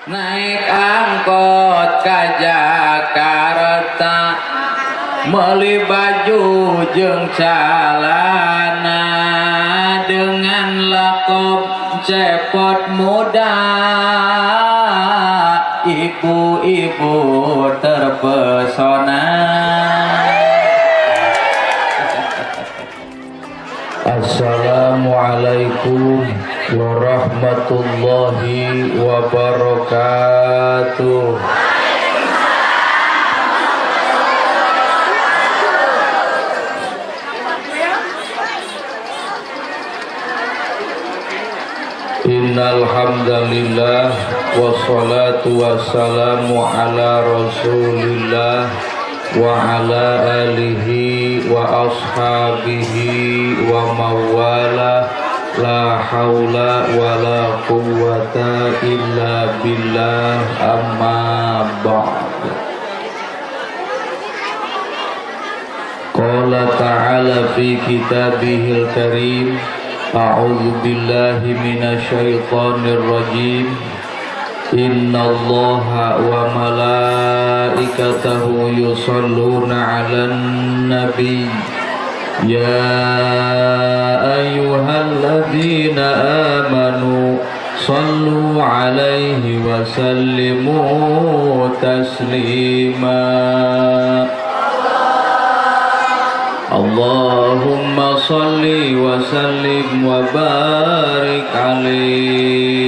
Naik angkot ka Jakarta, meuli baju jeung calana dengan lakop cepot muda, ibu-ibu terpesona. Assalamualaikum warahmatullahi wabarakatuh. Innal hamdalillah wassalatu wassalamu ala Rasulillah wa ala alihi wa ashabihi wa mawala, la haula wa la quwwata illa billah, amma ba'd. Qala ta'ala fi kitabihil karim, a'udzu billahi minasyaitonir rajim. Innallaha wa malaikatahu yusholluna 'alan nabi, ya ayyuhalladzina amanu sallu 'alaihi wa sallimu taslima. Allahumma salli wa sallim wa barik alaihi.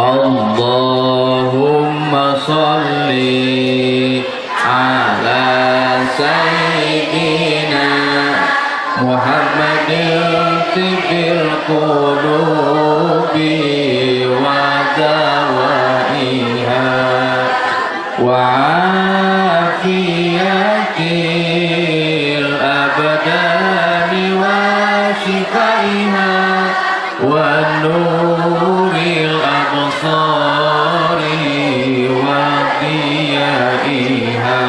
Allahumma salli ala sayyidina Muhammadin tibbil qulubi wa dawaiha wa afiyatil abdani wa shifaiha wa nuril absari wa diyaiha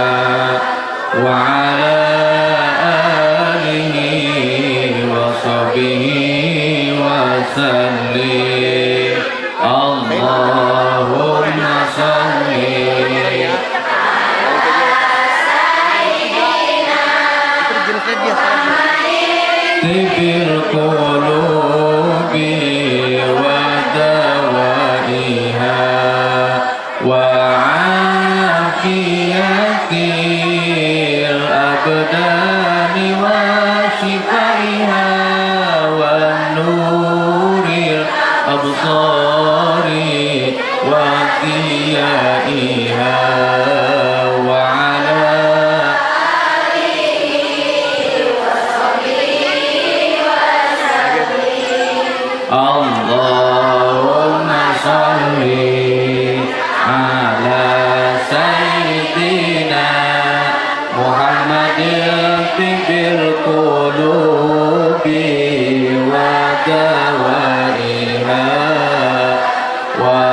wa ala alihi wa sahbihi wa sallim. Allahumma salli tibbil qulubi wa dawaiha wa afiyatil abdani wa shifaiha wa nuril absari wa diyaiha wa ala Allahumma salli ala sayyidina Muhammadin tibbil qulubi wa dawaiha wa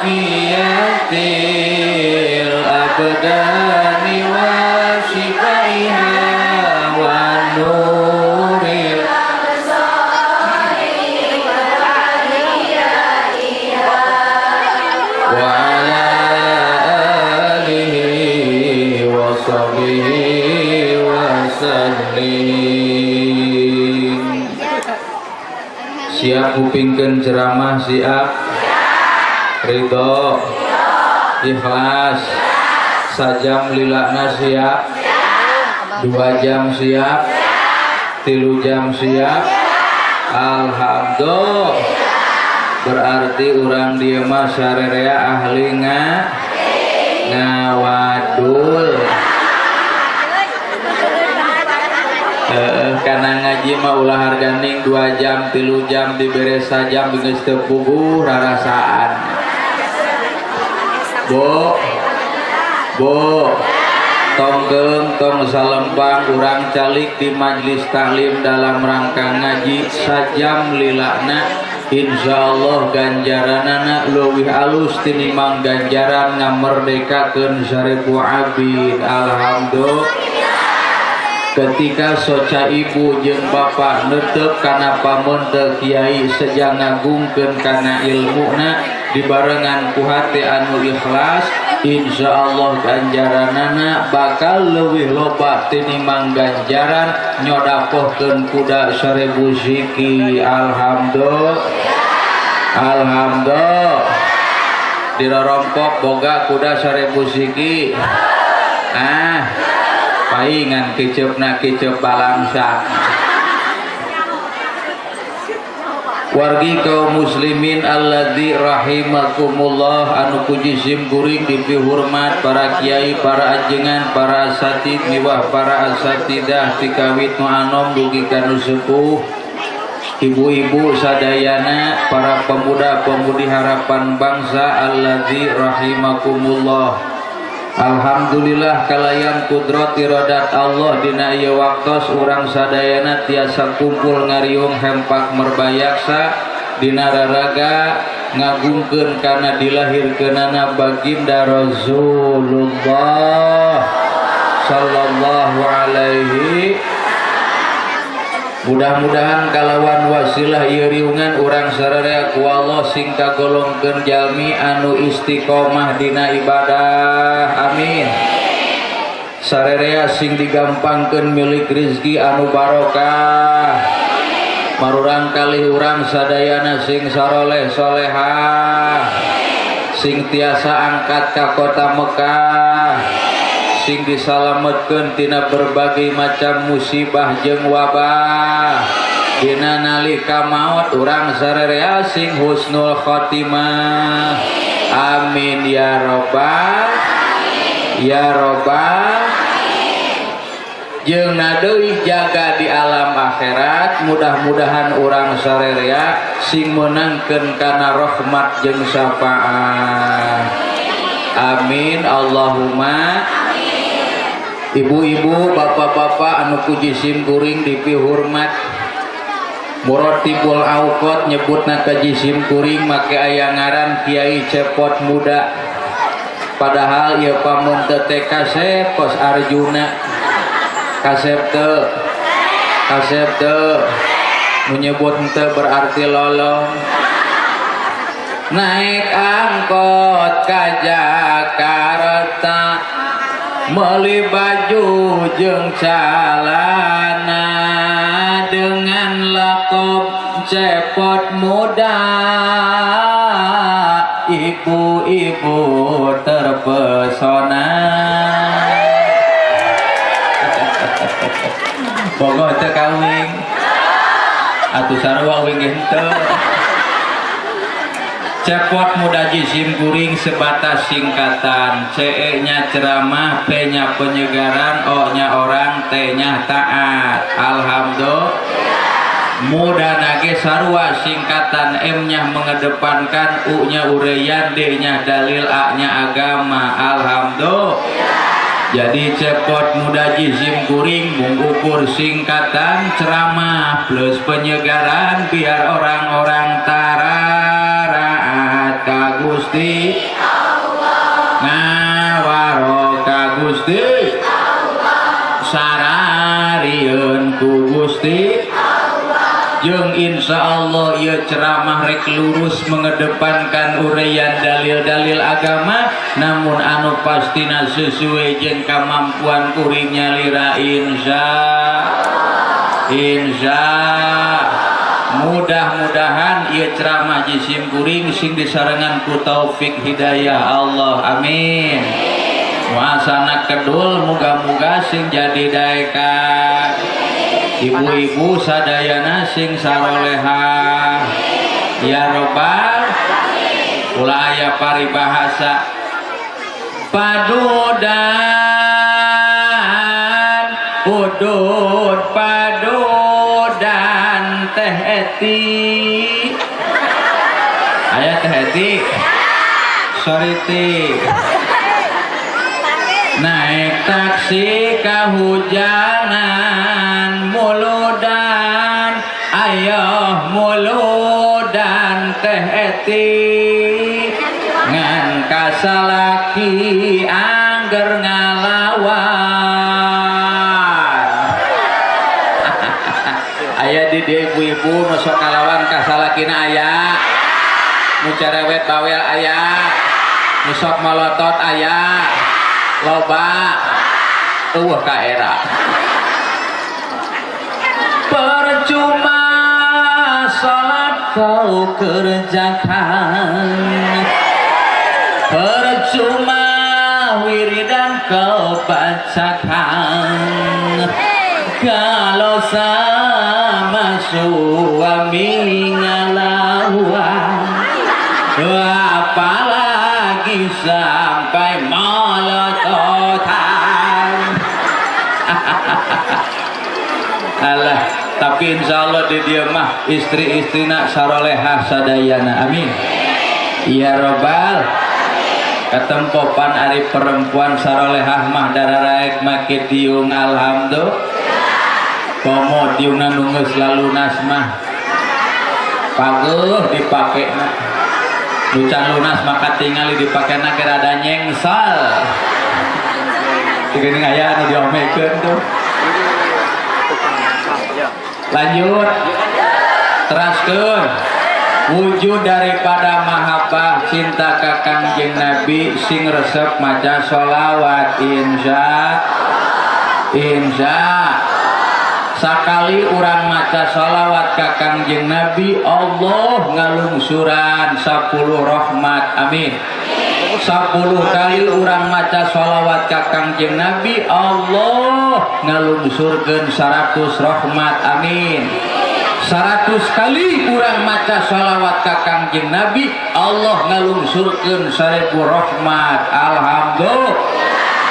afiyatil abdani wa shifaiha wa nuril wa ala alihi wa sahbihi wa sallim. Siap kupingkeun ceramah? Siap? Ridho? Ikhlas? Sajam lilana siap? 2 jam siap? 3 jam siap? Alhamdulillah. Berarti urang dieu mah sarerea ahli ngawadul. Karena ngaji mah ulah harganing 2 jam, 3 jam, dibere sajam geus teu puguh rarasaan. Bo, bo, tongkeung, tong salempang, urang calik di majlis taklim dalam rangka ngaji sajam lilana, insyaallah ganjaranana leuwih alus tinimbang ganjaran ngamerdekakeun 1000 abid. Alhamdulillah. Ketika soca ibu jeung bapak netep kana pameunte kiai seja ngagungkeun kana ilmuna dibarengan ku hate anu ikhlas, insya Allah ganjaranana bakal leuwih loba tinimbang ganjaran nyodakohkeun kuda 1000 siki. Alhamdulillah, alhamdulillah. Dirorompok boga kuda 1000 siki? Ah, paingan kiceupna kiceup balangsa. Wargi kaum muslimin alladzi rahimakumullah, anu ku jisim kuring dipihormat para kiai, para ajengan, para asatid miwah para asatidah, tikawit nu anom dugi ka nu sepuh, ibu-ibu sadayana, para pemuda-pemudi harapan bangsa alladzi rahimakumullah. Alhamdulillah, kalayan kudrat iradat Allah, dina ieu waktos urang sadayana tiasa kumpul ngariung hempak merbayaksa dina raraga ngagungkeun kana dilahirkeunana baginda Rasulullah sallallahu alaihi. Mudah-mudahan kalawan wasilah ieu riungan urang sararea ku Allah sing kagolongkeun jalmi anu istiqomah dina ibadah, amin. Sararea sing digampangkeun milik rizki anu barokah. Marurang kalih urang sadayana sing saroleh solehah, sing tiasa angkat ka kota Mekah, sing disalametkeun tina berbagai macam musibah jeung wabah. Dina nalika maot urang sararea sing husnul khotimah, amin ya robbal ya robbal. Jeung deui jaga di alam akhirat, mudah-mudahan urang sararea sing meunangkeun kana rahmat jeung syafaat, amin Allahumma. Ibu-ibu, bapak-bapak anu ku jisim kuring dipihormat, murotibul auqot nyebutna ka jisim kuring make aya ngaran Kiai Cepot Muda, padahal ieu pameunte teh kasep kos Arjuna. Kasep teu? Kasep teu? Menyebut henteu berarti lolong. Naik angkot ka Jakarta, meuli baju jeung calana, dengan lakop Cepot Muda, ibu-ibu terpesona. Bogoh teu kawing? Atuh sarua wing henteu. Cepot Muda jisim kuring sebatas singkatan. CE nya ceramah, P nya penyegaran, O nya orang, T nya taat. Alhamdulillah. Muda nage sarua singkatan, M nya mengedepankan, U nya uraian, D nya dalil, A nya agama. Alhamdulillah. Jadi Cepot Muda jisim kuring mengukur singkatan ceramah plus penyegaran, biar orang-orang tararaat ka Gusti ngawaro ka Gusti sararieun ku Gusti. Jeung insya Allah ieu ceramah rek lurus mengedepankan uraian dalil-dalil agama, namun anu pastina sesuai jeung kemampuan kuring nyalira. Insya insya mudah-mudahan ieu ceramah jisim kuring sing disarengan ku taufik hidayah Allah, amin. Muasana kedul, muga-muga sing jadi daekan. Ibu-ibu sadayana sing sarolehah ya robbal. Ulah aya paribahasa padudan udud padudan teh eti, aya teh eti, sorry ti. Naik taksi kehujanan muludan, ayo muludan teh eti, ngan kasalaki angger ngalawan. Nu cerewet bawel aya, nu sok molotot aya, loba euweuh ka era. Percuma salat kau kerjakan, percuma wiridan kau bacakan, kalau sama suami ngalawan, apalagi sampai molototan. Alah, tapi insya Allah di dia mah istri-istrina sarolehah sadayana, amin ya robbal. Ketempopan ari perempuan sarolehah mah dararaek make tiung, alhamdulillah. Komo tiungna nu geus lalunas mah paguh dipakena. Nu can lunas maka tingali dipakena ge rada nyengsal. Geuning aya anu diomekeun tuh. Lanjut, teraskeun. Wujud daripada mahabbah cinta ka Kangjeng Nabi, sing resep maca sholawat. Insya insya sakali urang maca sholawat ka Kangjeng Nabi, Allah ngalungsuran 10 rahmat, amin. 10 kali urang maca sholawat ka Kangjeng Nabi, Allah ngalungsurkeun 100 rahmat, amin. 100 kali urang maca sholawat ka Kangjeng Nabi, Allah ngalungsurkeun 1000 rahmat, alhamdulillah.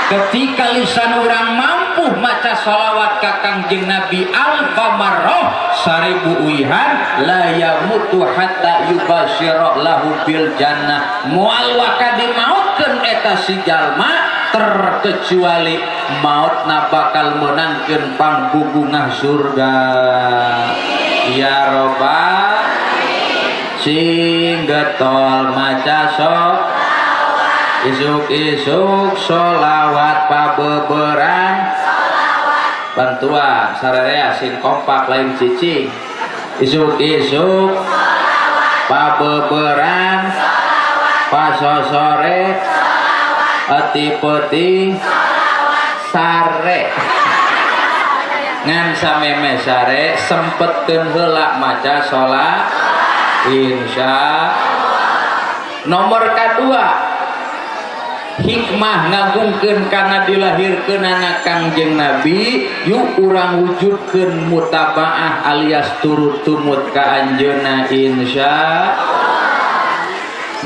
Ketika lisan urang mampu maca sholawat ka Kangjeng Nabi alfa marroh, 1000 uihan, la yamutu hatta yubasyira lahu bil jannah, moal waka dimautkeun eta si jalma terkecuali mautna bakal menangkeun pangbubungah surga ya robbal. Sing getol maca sok isuk-isuk sholawat, pabeberan bantuan sararea sing kompak, lain cicing. Isuk-isuk, pabeberan, pasosore, eti-peti, sare. Ngan sameme sare, sempetkeun heula maca sholat, insya. Nomor kedua, hikmah ngagungkeun karena dilahirkeun anak Kangjeng Nabi, yuk urang wujudkeun mutabaah alias turut tumut ka anjeunna, insya.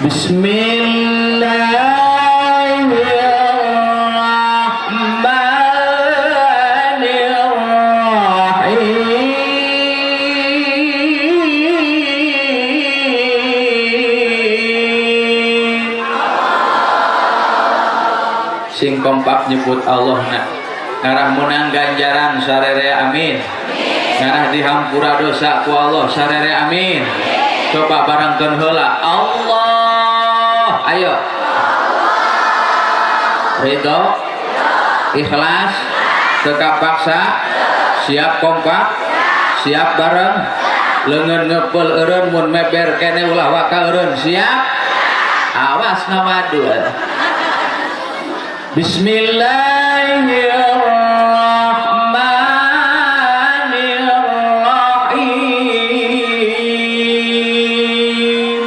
Bismillahirrahmanirrahim. Sing kompak nyebut Allah na ngarah menang ganjaran sarere, amin. Ngarah dihampura dosa ku Allah sarere, amin. Coba barangkeun heula, Allah, ayo. Ridho, ikhlas, kekapaksa, siap kompak, siap bareng, leungeun ngepel eureun, mun meber kene ulah waka eureun, siap? Awas ngawadul. Bismillahirrahmanirrahim.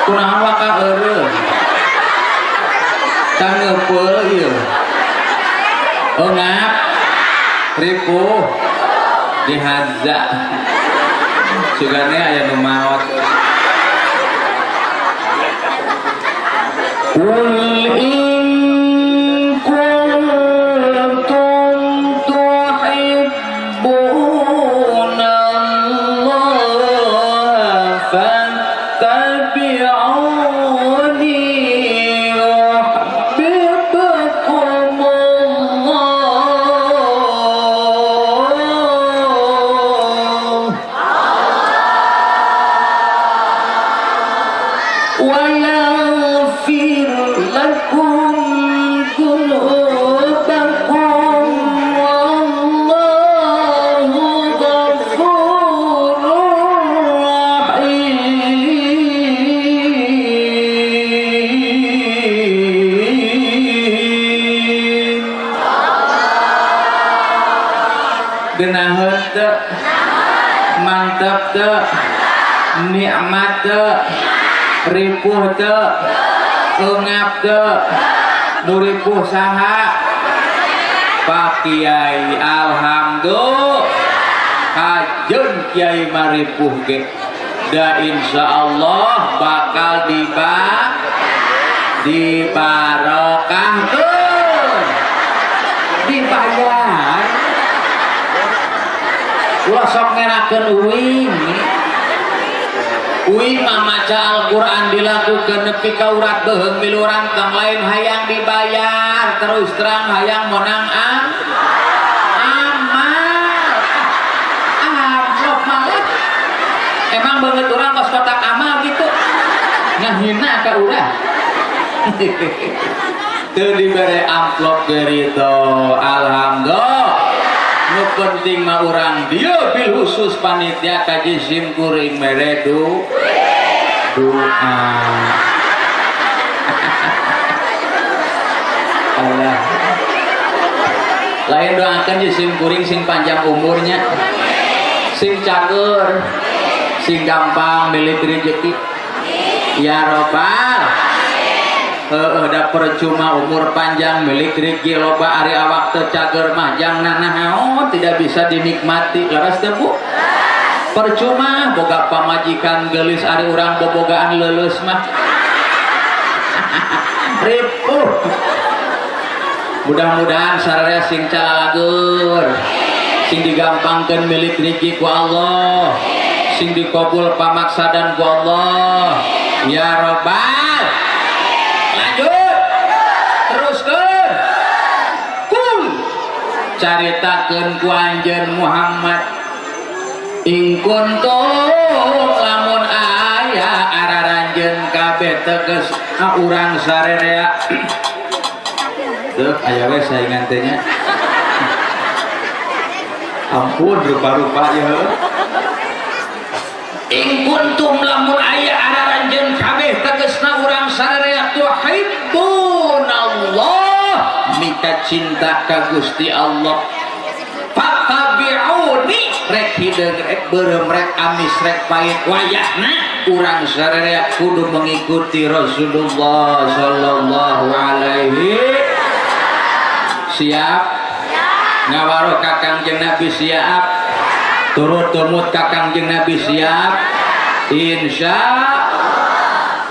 Kunaon waka eureun? Can ngeupeul ieu. Engap, ripuh, dihaza. Sugane aya nu maot. Qul in kuntum tuhibbuna Allah fattabi'uni yuhibbukumullah wa yaghfir lakum. Genaheun teu? Mantep teu? Nikmat teu? Ripuh teu? Eungap teu? Nu ripuh saha? Pak Kiai. Alhamdulillah, kajeun Kiai maripuh ge da insyaallah bakal dibarokahkeun, dibayar. Ulah sok ngerakeun uing. Uing mah maca Al-Qur'an dilakukeun nepi ka urat beuheung milu rantang, lain hayang dibayar. Terus terang hayang menang amal. Amplop malah emang banget urang kos kotak amal gitu, ngahina ka urang. Teu dibere amplop gerito. Alhamdulillah, nu penting mah urang dieu, bil khusus panitia kaji sim kuring, mere doa. Allah lain, doakan sim kuring sing panjang umurnya, sing cager, sing gampang milik rezeki, ya robbal. Heeh, da percuma umur panjang, milik rezeki loba, ari awak teu cager mah jang nanaon, tidak bisa dinikmati. Leres teu, Bu? Percuma boga pamajikan geulis, ari urang bobogaan leuleus mah ripuh. Mudah-mudahan sararea sing calalagur, sing digampangkeun milik rezeki ku Allah, sing dikabul pamaksadan ku Allah, ya robbal. Lanjut, teruskeun. Kul, caritakeun ku anjeun Muhammad, in kuntum, lamun aya araranjeun kabeh, teges urang sarerea. Tuh, aya we saingan teh nya. Ampun, rupa-rupa ya. In kuntum, lamun aya araranjeun kabeh, tegesna urang sarerea, tuhibbun Allah, mika cinta ka Gusti Allah, fattabi'uni, rek hideung rek beureum, rek amis rek pahit, wayahna urang sarerea kudu mengikuti Rasulullah sallallahu alaihi. Siap ngawaro ka Kangjeng Nabi? Siap turut tumut ka Kangjeng Nabi? Siap? Insya.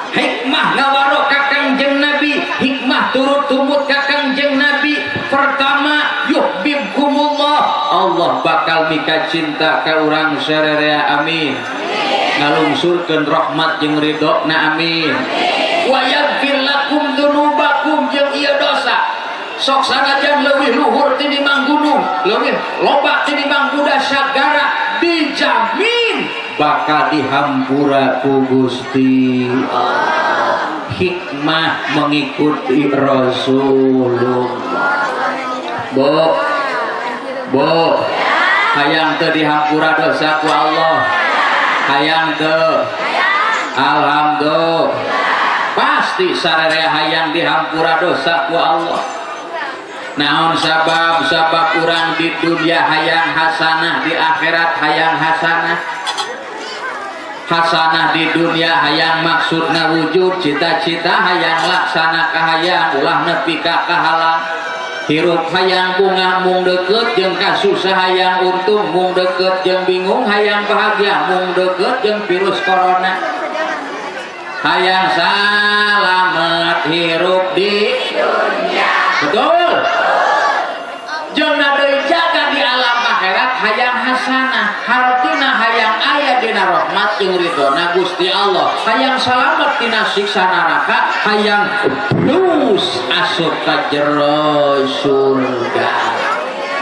Hikmah ngawaro ka Kangjeng Nabi, hikmah turut tumut ka Kangjeng Nabi, pertama, yuhibbukumullah, Allah bakal mika cinta ka urang sarerea, amin. Ngalungsurkeun rahmat jeung ridho na, amin. Wa yaghfir lakum dzunubakum, jeung ieu dosa sok sanajan leuwih luhur tinimbang gunung, leuwih loba tinimbang budak sagara, dijamin bakal dihampura ku Gusti Allah. Hikmah mengikuti Rasulullah. Bo, bo, hayang teu dihampura dosa ku Allah? Hayang teu? Alhamdulillah, pasti sararea hayang dihampura dosa ku Allah. Naon sabab? Sabab urang di dunia hayang hasanah, di akhirat hayang hasanah. Hasanah di dunia hayang maksudna wujud cita-cita hayang laksana kahayang, ulah nepi ka kahalang. Hirup hayang bungah mung deket jeung kasusah, hayang untung mung deket jeung bingung, hayang bahagia mung deket jeung virus corona, hayang salamet hirup di dunia, betul? Jeung deui jaga di alam akhirat hayang hasanah, hartina hayang aya dina rahmat jeung ridhona Gusti Allah, hayang salamet tina siksa neraka, hayang plus asup ka jero surga.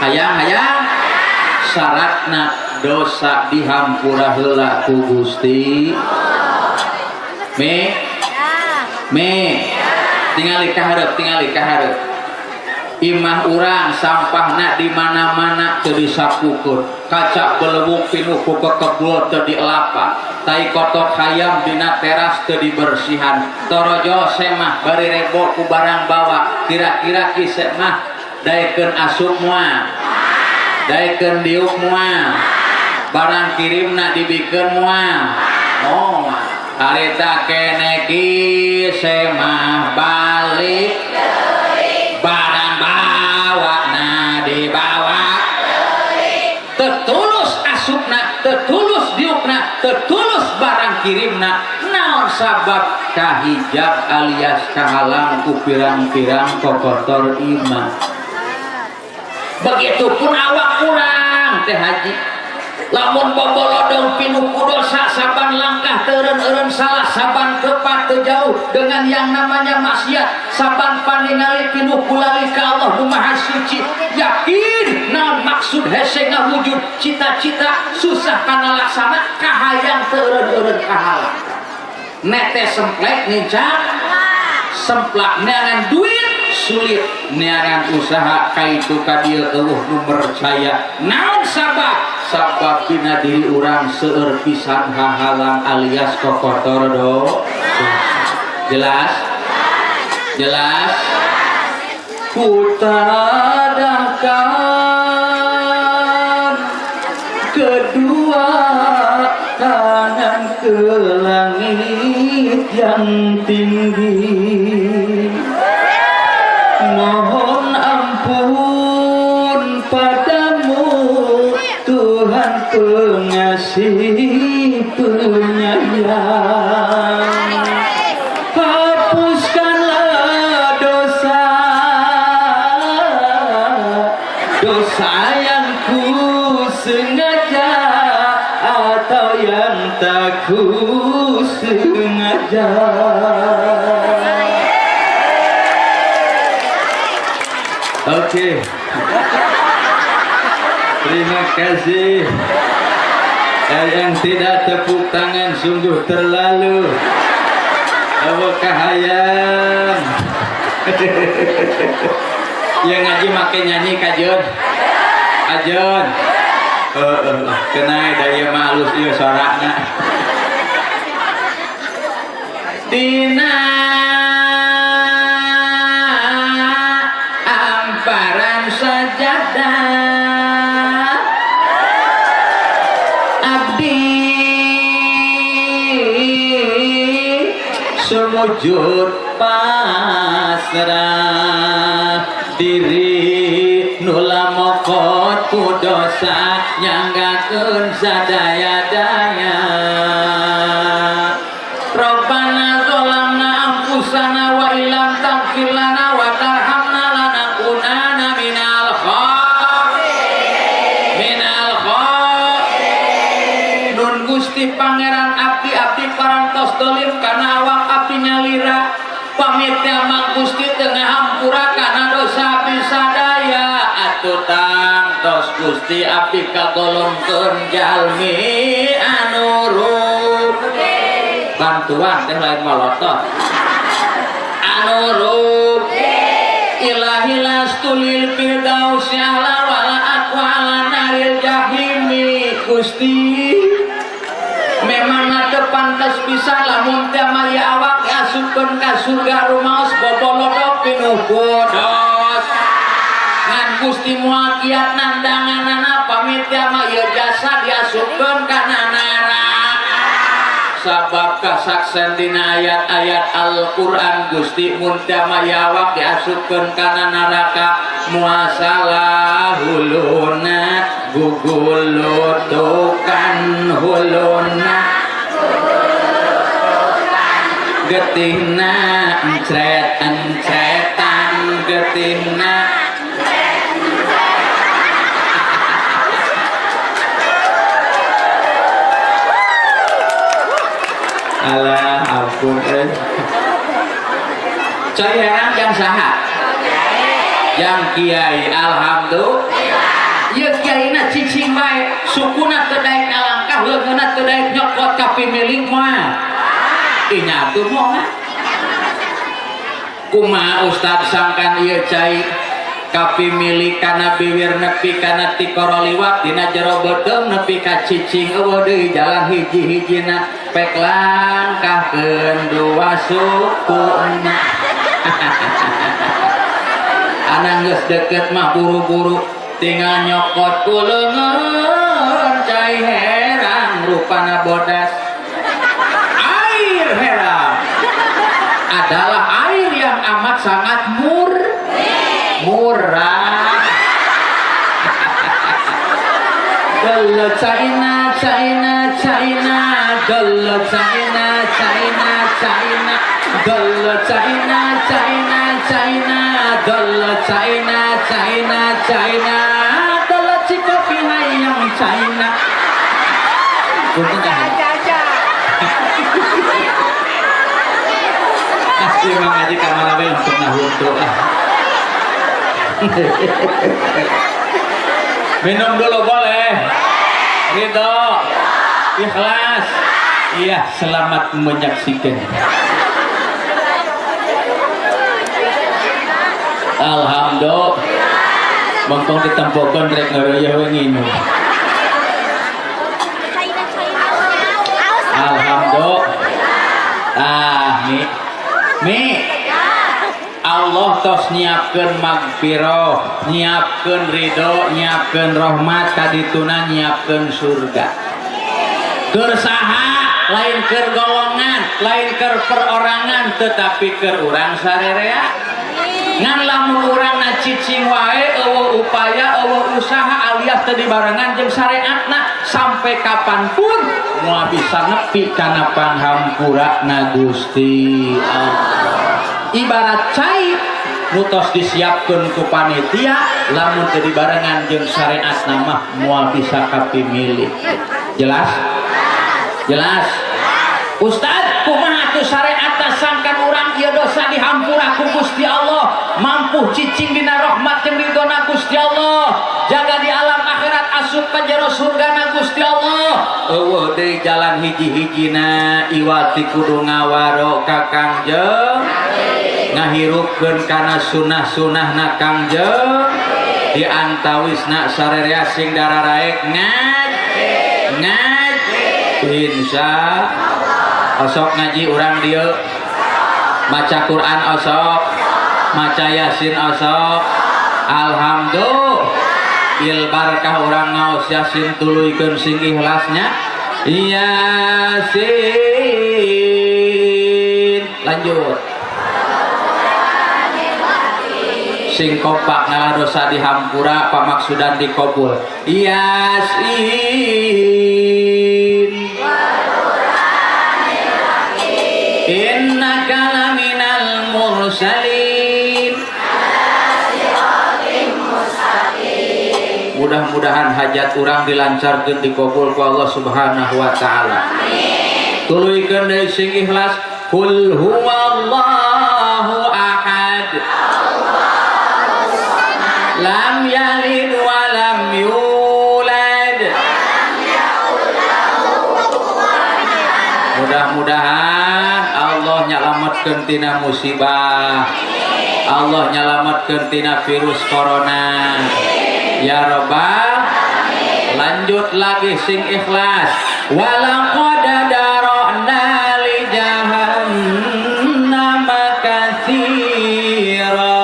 Hayang, hayang. Syaratna dosa dihampura heula ku Gusti. Me, me, tingali ka hareup, tingali ka hareup. Imah urang sampahna di mana-mana, teu disapukeun. Kaca belewung pinuh ku kekebul, teu dielapan. Tai kotok hayam dina teras teu dibersihan. Torojo semah bari rebo ku barang bawa. Kira-kira ki semah daekeun asup moal? Daekeun diuk moal? Barang kirimna dibikeun moal? Oh, harita kene semah balik barang bawa na dibawa tetulus asupna, tetulus diukna, tetulus barang kirimna. Naon sabab? Kahijab alias kahalang ku pirang-pirang kokotor imah. Begitupun awak urang teh haji, lamun bobolodong pinuh ku dosa, saban langkah teureun-eureun salah, saban kepat teu jauh dengan yang namanya maksiat, saban paningali pinuh ku lali ka Allah nu Maha Suci, yakin naon maksud hese ngawujud cita-cita, susah kana laksana kahayang, teureun-eureun kahalang. Nete semplek nincak semplak, neangan duit sulit, neangan usaha kaitu ka dieu euweuh nu percaya. Naon sabab? Sabab dina diri urang seueur pisan hahalang alias kokotor do. Jelas, jelas. Ku tengadahkan kedua tangan ke langit yang tinggi, mohon ampun padamu Tuhan pengasih penyayang, hapuskanlah dosa dosa yang ku sengaja atau yang tak ku sengaja. Oke. Terima kasih. Yang tidak tepuk tangan sungguh terlalu. Apa kahayang. Yang ngaji make nyanyi kajeun. Kajeun. Heeh, kena daya malus ieu sorana. Dina amparan sajadah abdi sumujud pasrah diri, nu lamokot ku dosa, nyanggakeun sadaya-daya. Rabbana zalamna anfusana wa illam taghfir lana wa tarhamna lanakunanna minal minal khasirin. Gusti Pangeran abdi, abdi parantos dolim kana awak abdi nyalira. Pamit mang Gusti teu ngahampura kana dosa abdi sadaya. Atuh tangtos Gusti abdi kagolongkeun jalmi anu rugi. Bantuan teh lain molotot anu rugi. Ilahi lastu lil firdausi ala wala aqwa ala naril jahimi. Gusti, memang teu pantes pisan lamun teh maya awak diasupkeun ka surga, rumaos bobolodok pinuh ku dosa. Ngan Gusti moal kiat nandanganana, pamit teh mah ieu jasa diasupkeun kana neraka, sabab kasaksen dina ayat-ayat Al-Qur'an. Gusti, mun teh maya awak diasupkeun kana neraka, moal salah huluna gugulutukan, huluna getihna encret encretan, getihna. Alah, ampun eh. Coy herang yang saha? Yang kiai, alhamdulillah. Ieu kiaina cicing bae, sukuna teu daek ngalangkah, leungeunna teu daek nyokot ka pimilik moal. Ih, nya atuh moal. Kumaha Ustad sangkan ieu cai kapimilik kana biwir nepi kana tikoro liwat dina jero beuteung nepi ka cicing, euweuh deui jalan hiji-hijina pek langkahkeun dua sukuna. Anak geus deket mah buru-buru. Tinggal nyokot ku leungeun cai herang rupana bodas. Air herang adalah air yang amat sangat murah. Dele China, China, China, dele China, China, China, dele China, China, China, dele China, China, China, dele cikopi hayang China. Punten tah. Caca. Ah, ieu mah ngaji ka mana we untuk ngahuntu ah. Minum dulu boleh. Ridho. Ikhlas. Iya, selamat menyaksikan. Alhamdulillah. Mongkong ditempokeun rek ngareuyeun we nginum. Alhamdulillah. Ah, mi. Mi. Allah tos nyiapkeun magfirah, nyiapkeun ridho, nyiapkeun rahmat, kadituna nyiapkeun surga. Keur saha? Lain keur golongan, lain keur perorangan, tetapi keur urang sarerea. Ngan lamun urangna cicing wae, eueuh upaya, eueuh usaha alias teu dibarengan jeung syariatna, sampai kapanpun moal bisa nepi kana panghampurana Gusti Allah. Ibarat cai nu tos disiapkeun ku panitia, lamun teu dibarengan jeung syariatna mah moal bisa kapimilih. Jelas? Jelas? Ustaz, kumaha atuh syariatna sangkan urang ieu dosa dihampura ku Gusti Allah, mampu cicing dina rahmat jeung ridhona Gusti Allah, jaga di alam akhirat asup ka jero surgana Gusti Allah. Eueuh deui jalan hiji-hijina iwati kudu ngawaro ka Kangjeng, ngahirupkeun kana sunah-sunahna Kangjeng, di antawisna sarerea sing dararaek ngaj ngaj insya osok ngaji urang dieu, maca Quran osok, maca Yasin osok, alhamdulillah il barkah urang ngaos Yasin tuluykeun sing ikhlasnya Yasin. Lanjut sing kompak ngalah dosa dihampura pamaksudan dikabul Yasin. Innaka laminal mursalin. Mudah-mudahan hajat urang dilancarkeun dikabul ku Allah Subhanahu wa taala. Tuluykeun deui sing ikhlas. Qul huwallahu ahad. Lam yalid wa lam yulad. Mudah-mudahan Allah nyalametkeun tina musibah, Allah nyalametkeun tina virus corona. Ya Rabbal. Lanjut lagi sing ikhlas. Walaqad dara'na li jahannama katsira.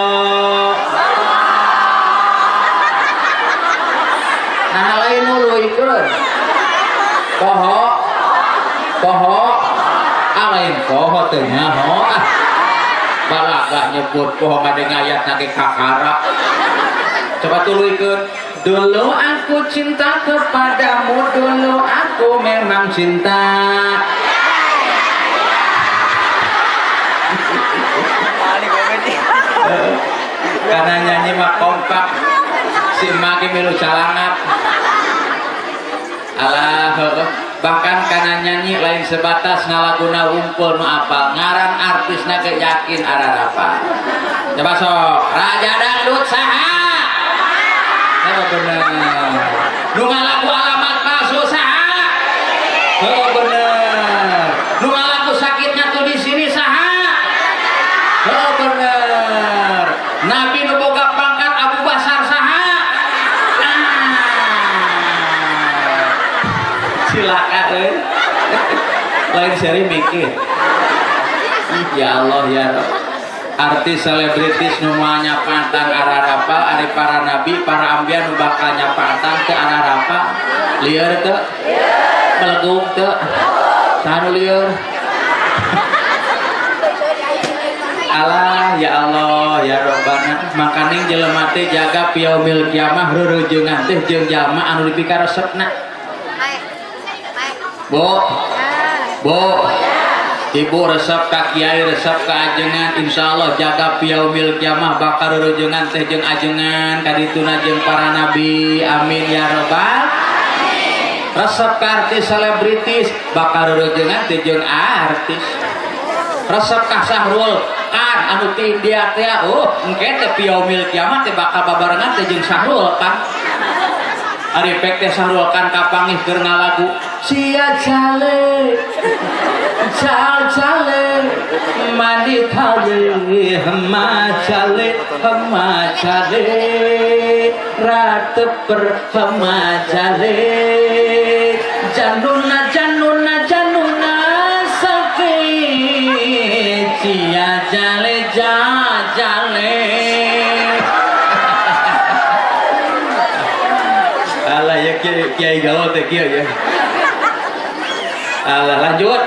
Nah lain nuluykeun. Poho poho ah lain poho teh nyaho ah. Balaga nyebut poho ngadeng ayat nage kakara. Coba tuluykeun. Dulu aku cinta kepadamu, dulu aku memang cinta. Karena nyanyi mah kompak, si maki milu calangat. Alah, bahkan karena nyanyi lain sebatas ngalaguna wungkul nu apal, ngaran artisna ge yakin ararapa. Coba sok, Raja Dangdut saha? Oh bener. Nu ngalagu alamat palsu saha? Oh bener. Nu ngalagu sakitnya tuh di sini saha? Oh bener. Nabi nu boga pangkat Abu Basar saha? Ah. Cilaka euy. Lain seri mikir. Ya Allah ya Rabb. Artis selebritis nu moal nyapaatan ararapal, ari para nabi, para ambia nu bakal nyapaatan teu ararapal. Lieur teu? Melegung teu? Saha nu lieur? Alah ya Allah ya Robbana, makaning jelema teh jaga piyaumil kiamah reureunjeungan teh jeung jalma anu dipikaresepna. Bu, Bu, Ibu resep ka kiai, resep ka ajengan, insyaallah jaga piyaumil kiamah bakal reureunjeungan teh jeung ajengan kadituna jeung para nabi, amin ya robbal. Resep ka artis selebritis bakal reureunjeungan teh jeung artis. Resep ka Sahrul Khan anu ti India teh, oh engke teh piyaumil kiamah teh bakal babarengan teh jeung Sahrul Khan. Ari pek teh Sahrul Khan kapanggih keur ngalagu sia jale jal jale mandi thale hama jale hama jale rat per hama jale januna januna januna safe sia jale ja jale. Alah ya kiai gaul teh kieu ya. Alah lanjut.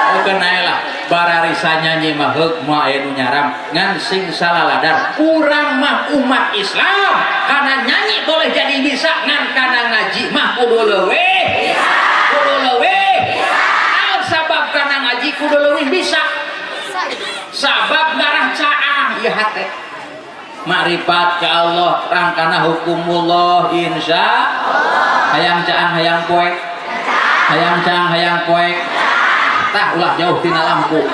Oke nae lah bararisa nyanyi mah heuk moal aya nu nyaram ngan sing salaladar urang mah umat Islam kana nyanyi boleh jadi bisa ngan kana ngaji mah kudu leuwih kudu leuwih. Naon sabab kana ngaji kudu leuwih bisa? Sabab ngarah caah ieu hate makrifat ke Allah rangkana hukumullah insya Allah. Hayang caang hayang poek, hayang caang hayang poek, tah ulah jauh tina lampu.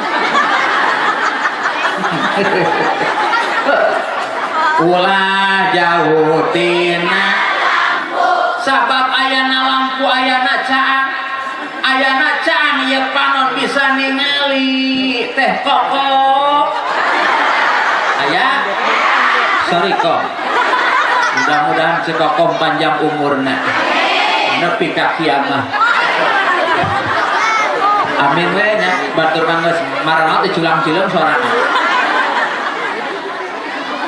Ulah jauh tina lampu sabab ayana lampu ayana caang, ayana caang ieu panon bisa ningali teh kokok aya. Sorry kok, mudah-mudahan si kokom panjang umurna nepi ka kiamah, amin we nya. Batur mah geus marana teh culang-cileung sorana.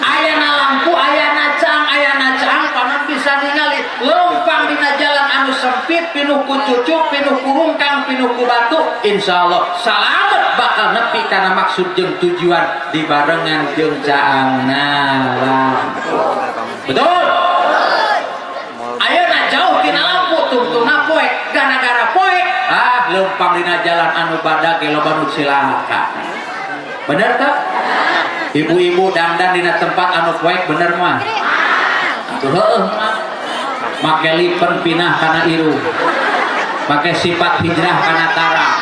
Ayana lampu ayana caang, ayana caang panon bisa ningali leumpang dina jalan anu sempit pinuh ku cucuk pinuh ku rungkang pinuh ku batu, insyaallah salamet bakal nepi kana maksud jeung tujuan dibarengan jeung caangna lampu. Betul? Ayeuna jauh tina lampu tungtungna poek, gara-gara poek ah leumpang dina jalan anu badag ge loba nu cilaka. Bener teu? Ibu-ibu dangdan dina tempat anu poek bener mah? Atuh heueuh mah. Make lipen pinah kana irung. Make sifat hijrah kana tarang.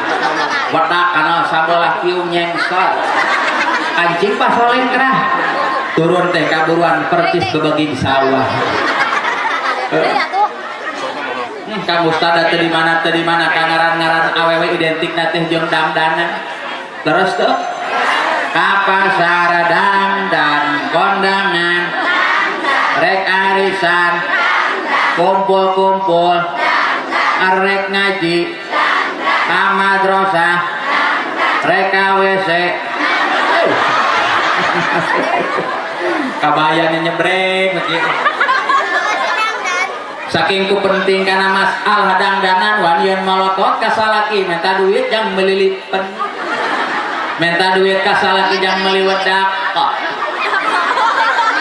Wedak kana sabelah kieu nyengsor. Kancing pasoleng kerah. Turun teh kaburuan percis bebegi di sawah. Kang Ustad teh di mana teh di mana kangaran-ngaran awewe identik na teh jeung dangdanan. Terus tuh ka pasar dangdan kondangan rek arisan kumpul-kumpul rek ngaji ka madrasah rek ka WC. Kabayan nyebreng begitu. Saking ku penting kana masalah dangdanan wanian malotot ka salaki minta duit jang meuli lipen, minta duit ka salaki jang meuli wedak kok.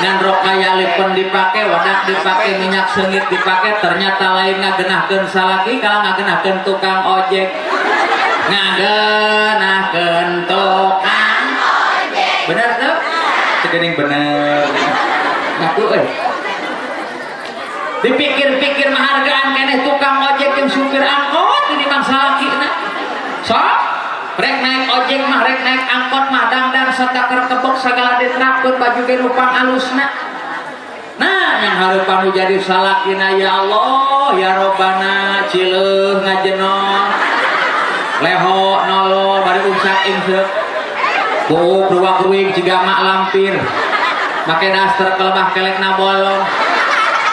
Ngan rokaya lipen dipake, wedak dipake, minyak seungit dipake, ternyata lain ngagenahkeun salaki kalau ngagenahkeun tukang ojek. Ngagenahkeun tukang ojek. Bener tuh? Segening bener. Ngaku euy. Dipikir-pikir mah hargaan keneh tukang ojek jeung supir angkot ini bang salakina. Sok rek naik ojek mah rek naik angkot mah dangdan sataker kebok sagala diterapkeun baju ge nu pangalusna. Nah, yang hareupan nu jadi salakina ya Allah ya Robbana cileuh ngajenon. Leho nolo bari unsak ingseuk. Buuk ruwak-ruwing jiga mak lampir. Make daster kelebah kelekna bolong.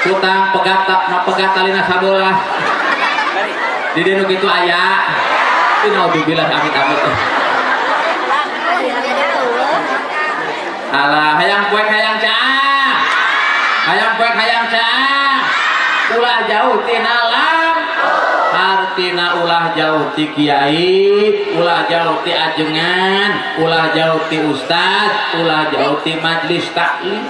Kutang pegata na pegatalina sabolah. Di dieu nu kitu aya. Inaudzubillah amit-amit. Alah, hayang poek hayang caang. Hayang poek hayang caang. Ulah jauh tina lam. Artina ulah jauh ti kiai, ulah jauh ti ajengan, ulah jauh ti ustad, ulah jauh ti majlis taklim.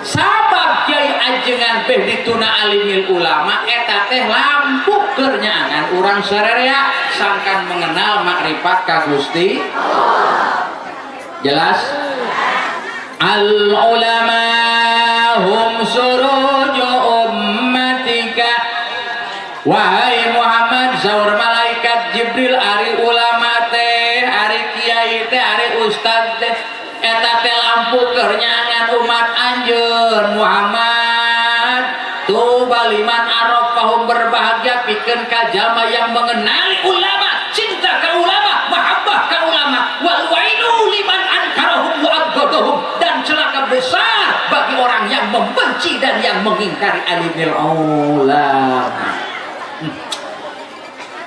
Sabab kiai ajengan beh dituna alimil ulama eta teh lampu keur nyaangan urang sararea sangkan mengenal makrifat ka Gusti. Jelas? Al ulama hum suruju ummatika. Wahai Muhammad, saur malaikat Jibril, ari ulama teh, ari kiai teh, ari ustad teh eta teh lampu keur nyaangan umat anjeun Muhammad. Tuba liman arafahum, berbahagia pikeun ka jalma yang mengenali ulama, cinta ka ulama, mahabbah ka ulama. Wal wailu liman ankarahum wa abghadahum, dan celaka besar bagi orang yang membenci dan yang mengingkari alimil ulama.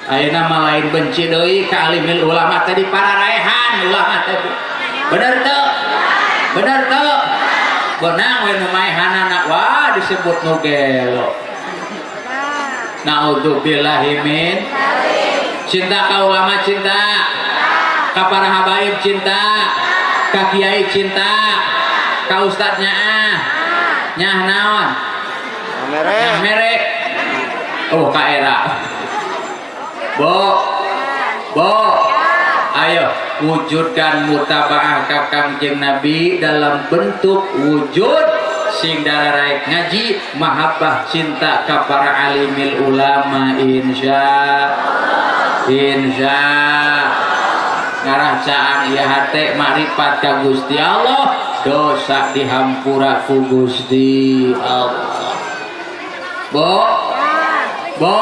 Ayeuna mah lain benci deui ka alimil ulama tadi, para raehan ulama tadi. Bener teu? Bener teu? Benang we nu maehanana, wah, disebut nu gelo. Naudzubillahi min. Cinta ka ulama, cinta ka para habaib, cinta ka kiai, cinta ka ustadnya, ah nyah naon? Mere. Nyah mere. Oh, ka era. Bo, bo, ayo wujudkan mutabaah ka Kangjeng Nabi dalam bentuk wujud sing daraek ngaji, mahabbah, cinta ka para alimil ulama. Insya insya ngarah caang ieu hate makrifat ka Gusti Allah, dosa dihampura ku Gusti Allah. Bo, bo,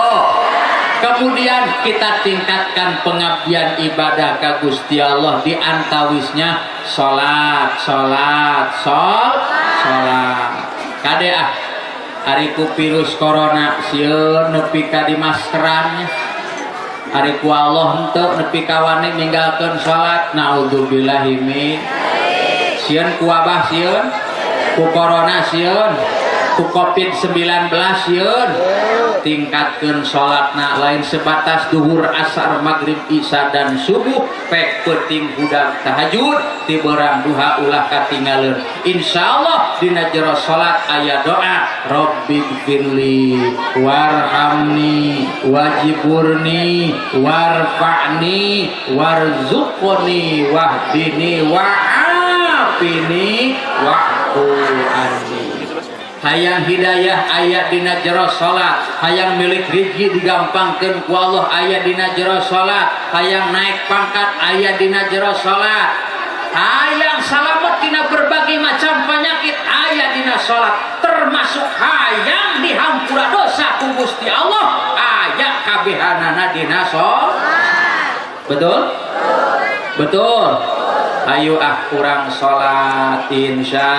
kemudian kita tingkatkan pengabdian ibadah ke Gusti Allah, di antawisnya salat, salat, salat. Kade ah, ari ku virus corona sieun nepi ka di maskerannya, ari ku Allah henteu nepi ka wani ninggalkeun salat. Naudzubillahi min. Sieun ku wabah, sieun ku corona, sieun ku Covid-19, sieun. Tingkatkan salatna, lain sebatas duhur, asar, maghrib, isya dan subuh. Pek penting hudang tahajud, ti beurang duha ulah katinggaleun. Insyaallah dina jero salat aya doa Rabbighfirli warhamni wajburni warfa'ni warzuqni wahdini wa'afini wa'fu anni. Hayang hidayah aya dina jero salat, hayang milik rizki digampangkeun ku Allah aya dina jero salat, hayang naik pangkat aya dina jero salat, hayang salamet tina berbagai macam penyakit aya dina salat, termasuk hayang dihampura dosa ku Gusti Allah aya kabehanana dina salat. Betul, betul. Ayo ah, kurang salat insya.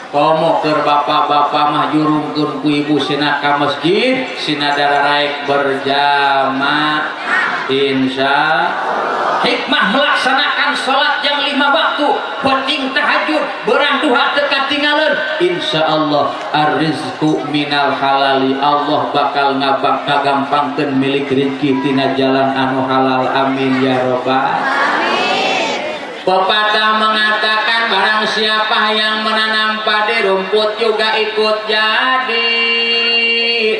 Komo keur bapak-bapak mah jurungkeun ku ibu sina ka masjid, sina daraek berjamaah insya. Hikmah melaksanakan sholat yang lima waktu, penting tahajud, beurang duha teu katinggaleun, insya Allah arrizku minal halali, Allah bakal ngabak kagampangkeun milik rezeki tina jalan anu halal. Amin ya robbal. Pepatah mengatakan barang siapa yang menanam padi, rumput juga ikut jadi.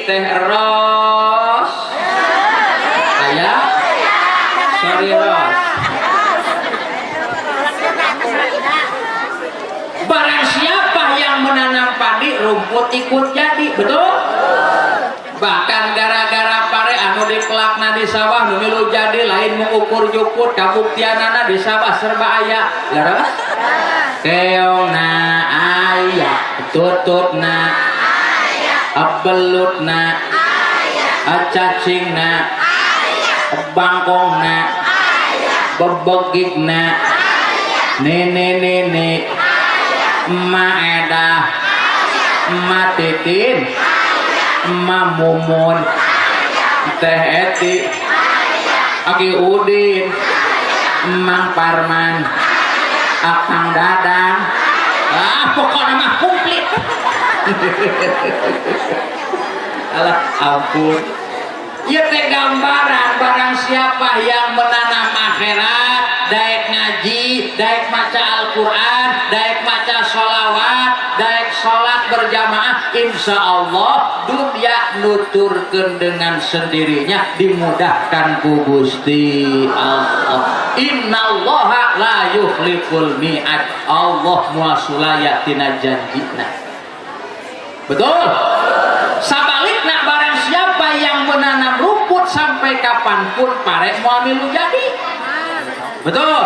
Teh ros. Ayah. Sorry, Ros. Barang siapa yang menanam padi, rumput ikut jadi. Betul? Bahkan gara-gara pare anu dipelakna di sawah nu milu jadi, lain mengukur jukut, kabuktianana di sawah serba aya. Leres? Keongna aya, tututna aya, belutna aya, cacingna aya, bangkongna aya, bebegigna aya, nene-nene aya, emak edah aya, emak titin aya, emak mumun, teh eti, aki udin, emang parman. Akang Dadang, ah, pokoknya mah komplit. Alah, ampun. Ieu teh gambaran barang siapa yang menanam akhirat, daek ngaji, daek maca Al-Quran, daek maca sholawat, daek sholat berjamaah, insya Allah dunia nuturkeun dengan sendirinya, dimudahkan ku Gusti Allah. Innallaha la yukhliful mi'ad. Allah moal sulaya tina janjina. Betul? Sabalikna, barang siapa yang menanam rumput, sampai kapanpun pare moal milu jadi. Betul?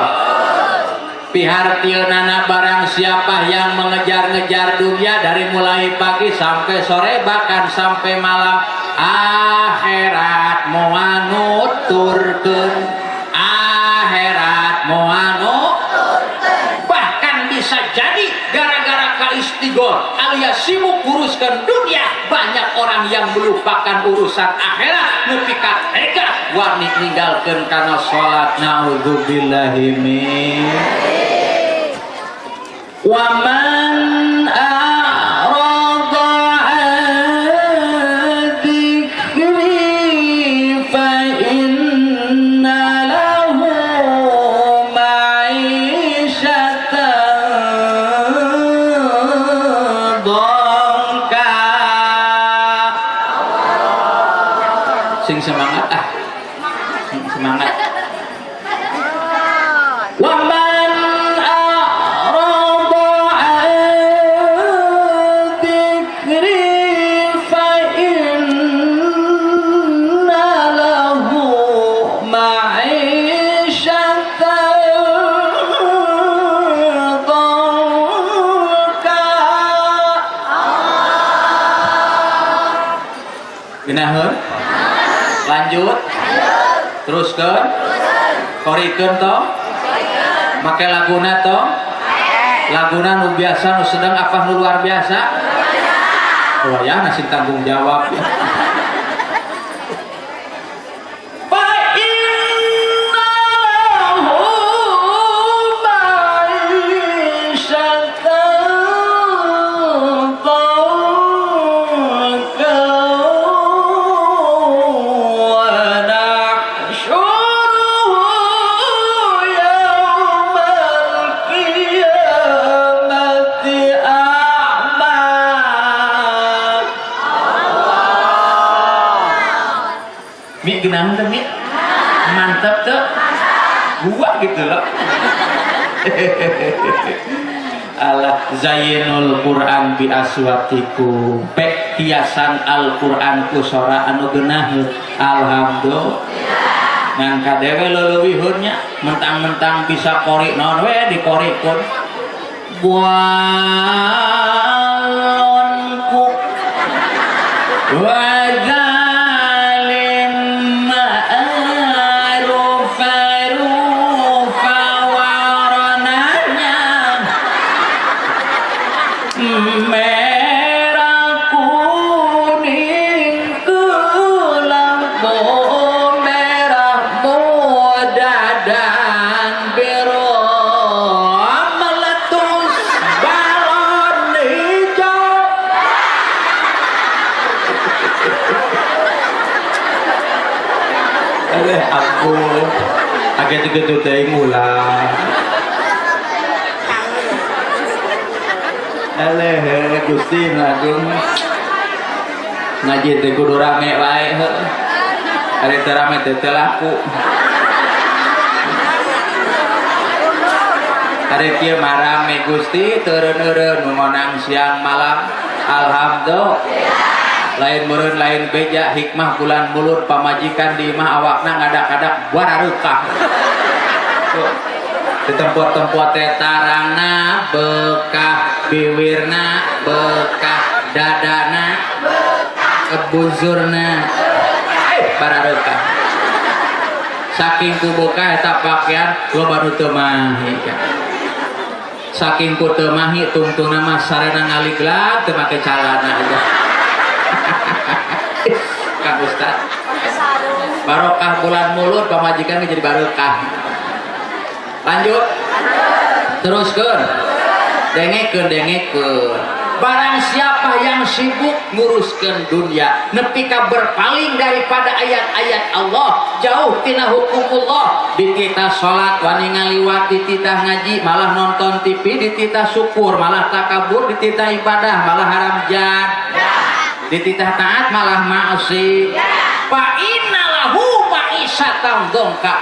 Pihartieunana barang siapa yang mengejar-ngejar dunia dari mulai pagi sampai sore, bahkan sampai malam, akhirat moal nuturkeun, akhirat moal. Bahkan bisa jadi gara-gara kaistigol alias sibuk uruskan dunia, banyak orang yang melupakan urusan akhirat, nepi ka tega wani ninggalkeun kana salat. Naudzubillahi min. Wa man a'rada an dzikri fa inna lahu ma'isyatan dhanka. Sing semangat ah, sing semangat. Wa man a'rada an dzikri fa inna lahu ma'isyatan dhanka. Geunaheun? Lanjut. Teruskeun. Korikeun tong. Make laguna tong. Laguna nu biasa, nu sedang, apa nu luar biasa? Oh ya, ngasih tanggung jawab ya. Fa inna lahu ma'isyatan dhanka wa nahsyuruhu yaumal qiyamati a'ma. Mi, genahan teh, Mi? Mantap tuh. Gua gitu loh. Alah, zayyinul Quran bi aswatikum. Pek hiasan Al-Quran ku sora anu geunaheun. Alhamdulillah. Ngan kadewe leuwihun nya, mentang-mentang bisa kori naon we dikorikeun. Balonku wazalim ma'rufa warnanya merah, kuning, kelabu, merah muda dan biru, meletus balon hijau. Eh, aku agak gitu teh ulah. Eleh, Gusti Agung, ngaji teh kudu rame wae heuh. Ari teu rame teh teu laku. Ari kieu mah rame, Gusti, teu eureun-eureun ngonang siang malam. Alhamdulillah. Lain meureun lain beja, hikmah bulan Mulud, pamajikan di imah awakna ngadak-ngadak barareukah. Tuh. Di tempat-tempat teh tarangna bekah, biwirna bekah, dadana kebuzurna barareukah. Saking ku bekah eta pakaian, loba nu teu mahi. Saking ku teu mahi, tungtungna mah sarena ngaliglag, teu make calana aja. Kang Ustad, barokah bulan Mulud, pamajikan jadi barokah. Lanjut. Teruskeun. Dengekeun, dengekeun. Barang siapa yang sibuk nguruskan dunia, nepi ka berpaling daripada ayat-ayat Allah, jauh tina hukum Allah, dititah salat wani ngaliwat, dititah ngaji malah nonton TV, dititah syukur malah takabur, dititah ibadah malah haram jad, dititah taat malah maksi. Fa innalahu ma'isyatan dhonka.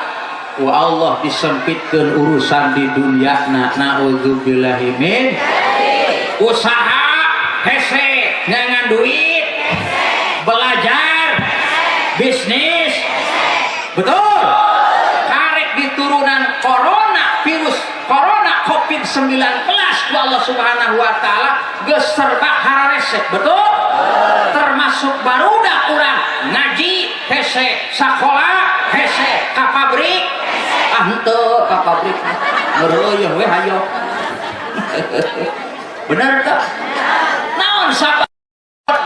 Wa Allah disempitkan urusan di dunia. Nah, naudzubillahi min. Usaha hese, ngangan duit, belajar, bisnis, betul. Karek diturunan corona, virus corona COVID-19 ku Allah Subhanahu wa taala geus serba hararese, betul? Termasuk barudak urang ngaji hese, sakola hese, ka pabrik ah henteu, ka pabrik ngeureuyeun we hayo. Bener tak? Naon sabab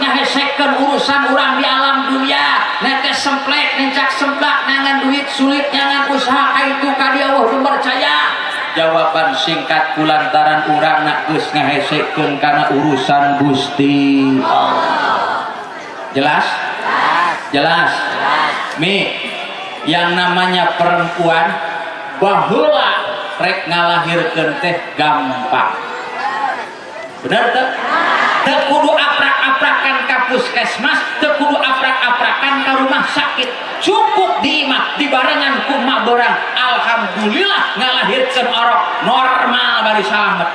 ngahesekeun urusan urang di alam dunia? Nete semplek, nincak semplak, ngangan duit sulit, ngangan usaha ka itu ka dieu euweuh percaya. Jawaban singkat, kulantaran urang nak geus ngahesekeun kana urusan Gusti Allah. Jelas? Jelas. Mi, yang namanya perempuan baheula rek ngalahirkeun teh gampang. Bener teu? Teu kudu aprak-aprakan ka puskesmas, teu kudu aprak-aprakan ka rumah sakit. Cukup di imah dibarengan ku emak borang. Alhamdulillah ngalahirkeun orok normal bari salamet.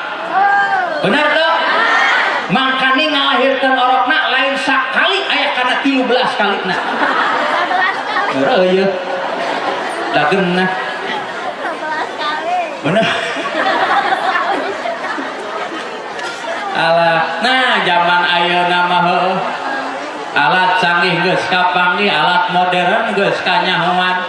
Bener teu? Mangkani ngalahirkeun orokna lain sakali, aya kana 13 kali na. Heureuh ieu. Dageuna. Bener. Alah, nah zaman ayeuna mah heueuh. Alat canggih geus kapanggih, alat modern geus kanyahoan.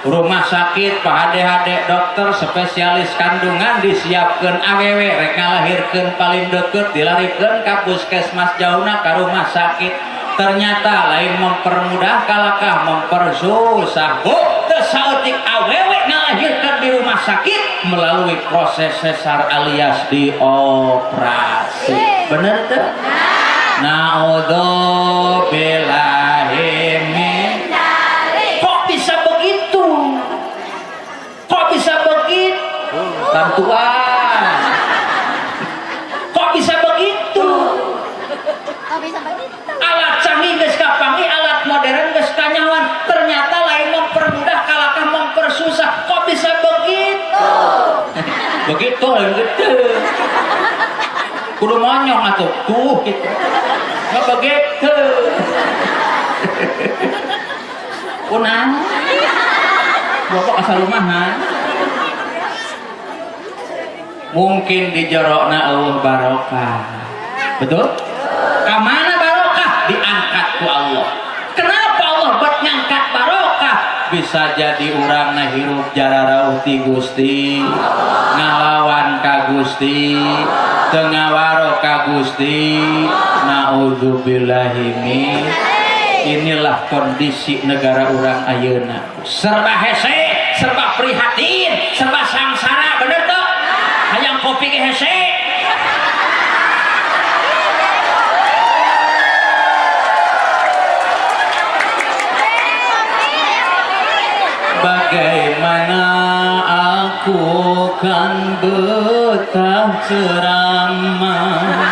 Rumah sakit, pahade-hade dokter spesialis kandungan disiapkeun, awewe rek ngalahirkeun paling deket dilarikeun ka puskesmas jauhna, ka rumah sakit. Ternyata lain mempermudah, kalakah mempersusah. Oh, teu saeutik awewe ngalahirkeun di rumah sakit melalui proses sesar alias dioperasi. Bener teu? Naudzubillahi min. Kok bisa begitu? Kok bisa begitu? Bantuan. Kok bisa begitu? Kok bisa begitu? Alat canggih geus kapanggih, alat modern geus kanyahoan, ternyata lain mempermudah, kalakah mempersusah. Kok bisa begitu? Begitu lain gitu. Kudu monyong atuh, tuh gitu. Nggak begitu. Kunang. Bapak asal rumahan. Mungkin di jerokna euweuh barokah. Betul? Kamana barokah? Diangkat ku Allah. Kenapa Allah buat ngangkat barokah? Bisa jadi urang na hirup jararauh ti Gusti, ngalawan ka Gusti, teu ngawaro ka Gusti. Naudzubillahi min. Inilah kondisi negara urang ayeuna. Serba hese, serba prihatin, serba sangsara, bener tuh? Hayang kopi ge hese. Bagaimana aku kan betah ceramah,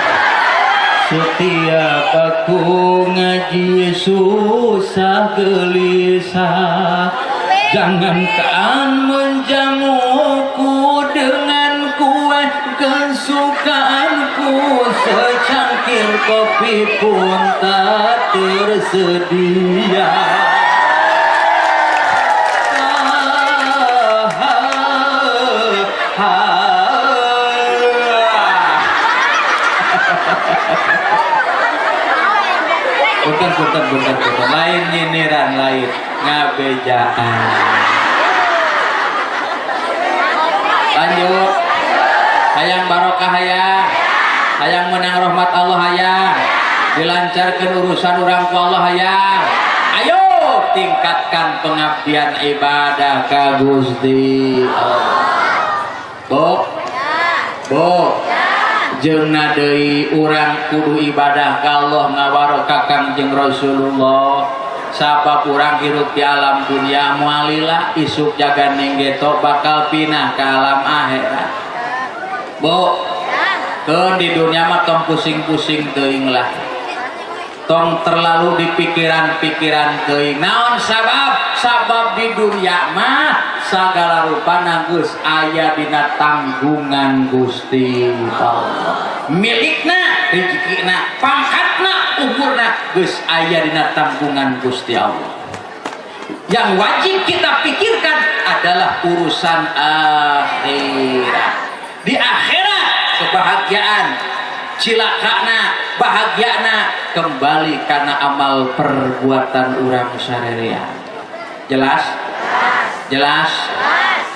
setiap aku ngaji susah gelisah. Jangankan menjamuku dengan kue kesukaanku, secangkir kopi pun tak tersedia. Punten, punten, punten, punten. Lain nyindiran, lain ngabejaan. Lanjut. Hayang barokah hayang. Hayang menang rahmat Allah hayang. Dilancarkan urusan urang ku Allah hayang. Ayo tingkatkan pengabdian ibadah ka Gusti Allah. Bu, Bo, jeung deui urang kudu ibadah ka Allah, ngawaro ka Kangjeng Rasulullah, sabab urang hirup di alam dunia moal lila, isuk jaga ninggeto bakal pindah ke alam akhirat. Bo, ke di dunia mah tong pusing-pusing teuing lah, tong terlalu di pikiran-pikiran teuing. Naon sabab? Sabab di dunia mah segala rupa geus aya dina tanggungan Gusti Allah. Milikna, rezekina, pangkatna, umurna geus aya dina tanggungan Gusti Allah. Yang wajib kita pikirkan adalah urusan akhirat. Di akhirat kebahagiaan, cilakana, bahagiana kembali karena amal perbuatan urang sarerea. Jelas? Jelas?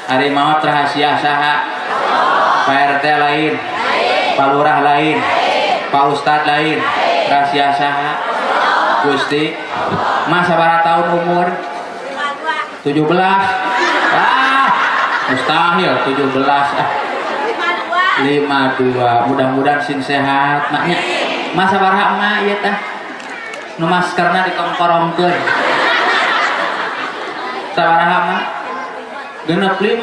Ari maot rahasia saha? Pak RT lain, Pak Lurah lain, Pak Ustad lain. Rahasia saha? Gusti. Mas, sabaraha tahun umur? 17. Ah, mustahil 17 ah. 52. Mudah-mudahan sing sehat maknya. Masa sabaraha emak ieu tah nu maskerna dikongkorongkeun? Sabaraha mah? 65.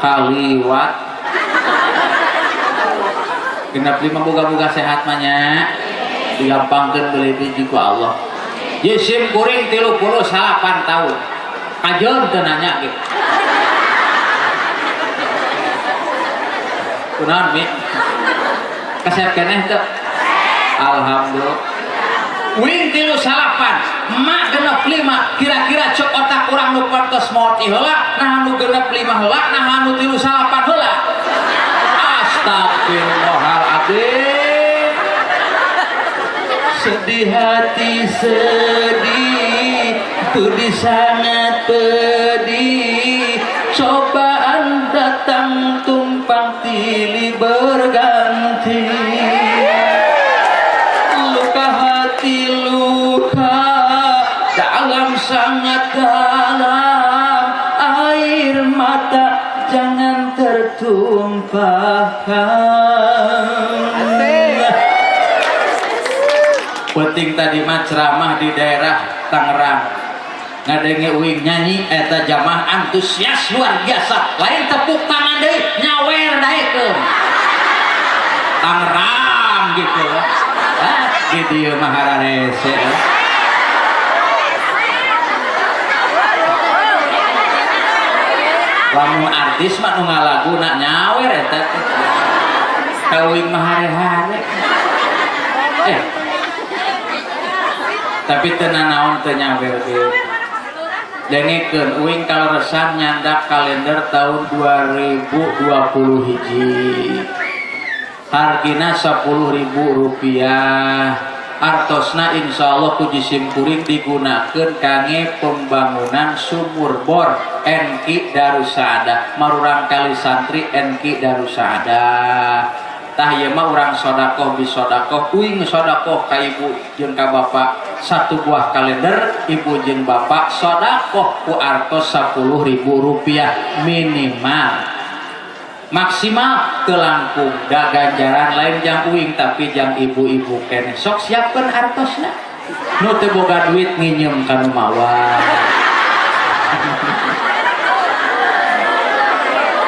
Kaliwat 65. Boga-boga sehat mah nya, digampangkeun beli biji ku Allah. Jisim kuring 38 tahun, kajeun teu nanya gitu. Kunaon, Mi? Kasep keneh teu? Alhamdulillah. Uing 38, emak 65. Kira-kira cek otak urang, nu pantes maot heula nah nu 65 heula, nah nu 38 heula? Astagfirullahaladzim. Sedih hati, sedih, pedih, sangat pedih. Cobaan datang tumpang tilih berganti. Luka hati, luka dalam, sangat dalam. Air mata jangan tertumpahkan. Penting tadi mah ceramah di daerah Tangerang, ngadenge uing nyanyi eta jamaah antusias luar biasa. Lain tepuk tangan deui, nyawer daekeun. Tangerang gitu. Ah, di dieu mah hararese. Lamun artis mah nu ngalaguna nyawer eta teh. Ka uing mah hare-hare. Eh, tapi teu nanaon teu nyawer ge. Dengekeun, uing kaleresan nyandak kalender tahun 2020 hiji. Hargina Rp10.000. Artosna insya Allah ku jisim kuring digunakan kangge pembangunan sumur bor NQ Darussaadah, marurang kali santri NQ Darussaadah. Tah, ieu mah urang sodakoh bi sodakoh. Uing sodakoh ka ibu jeung ka bapak satu buah kalender. Ibu jeung bapak sodakoh ku artos Rp10.000 minimal, maksimal teu langkung, da ganjaran lain jang uing tapi jang ibu-ibu keneh. Sok siapkeun artosna. Nu teu boga duit nginjem ka nu mawa.